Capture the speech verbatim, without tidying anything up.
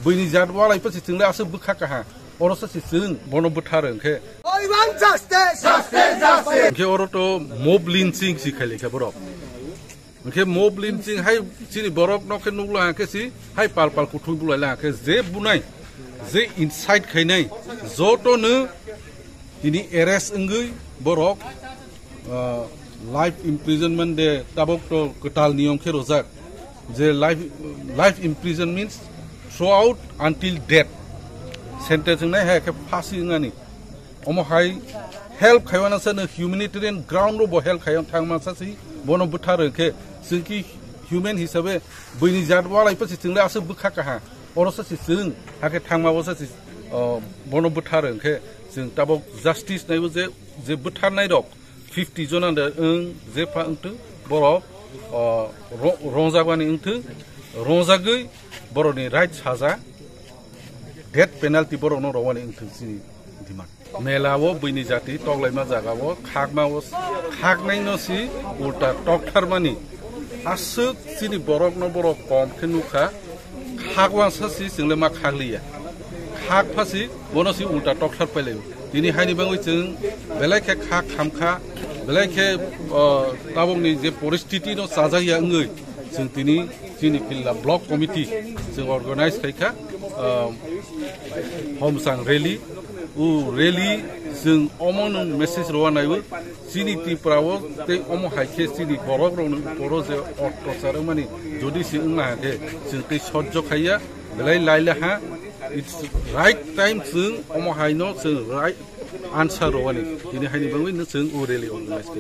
Buini jat walai pa si chwng le aswk bwkha kaha. Oro sa si chwng bono bwthar hwnkhe. I want justice! Justice! Justice! Hwnkhe oro to mob lynching si khailai kha borok. Hwnkhe mob lynching hai chini borok no khe nukla hwnkhe si hai pal pal kuthwi bulai la hwnkhe je bunai, je incite khainai joto no tini arrest wngwi borok, ah, life imprisonment de tabok to kwtal niyom khe rojak. Je life, life imprison means throughout until death. Sentence wngnai hai khe phasi wngnani. Omo hai help khaiwana sa no humanitarian ground ro bo help khaiya thangma sa si bono bwthar hwnkhe chwng ki human hisabe buini jat walai pa si chwng le aswk bwkha kaha. Oro sa si chwng hakhe thangma bo sa si, oh, bono bwthar hwnkhe chwng tabok justice naibo je, je bwtharnai rok fifty jona de wng je pha wngtwng borok, oh, ro-, rongjakmani wngtwng, rongjagwi borokni right saja death penalty borokno rowani wngtwng chini demand. Mela o buini jati toklaima jaga o khakma o khaknai no si ulta toktharmani aswk chini borok no borok kom khe nukha. Khak wansa si chwng le ma khak liya. Khak pha si bono si ulta tokthar pailai o. Tini haini bangwi chwng belai khe khak khamkha, belai khe, o, tabokni je poristiti no chajakya wngwi chwng tini chini Philla Block Committee chwng organize khaikha, ah, Homsang rally. O rally chwng omo nwng message rwna naiwi chini Tripura o tei omo hai khe chini borok rokni uporo je ottachar wngmani jodi se wngna khe chwng tei sojjo khaiya belai laila ha. It's right time chwng omo hai no chwng right answer rwani tini haini bangwi no chwng o rally organize khaikha.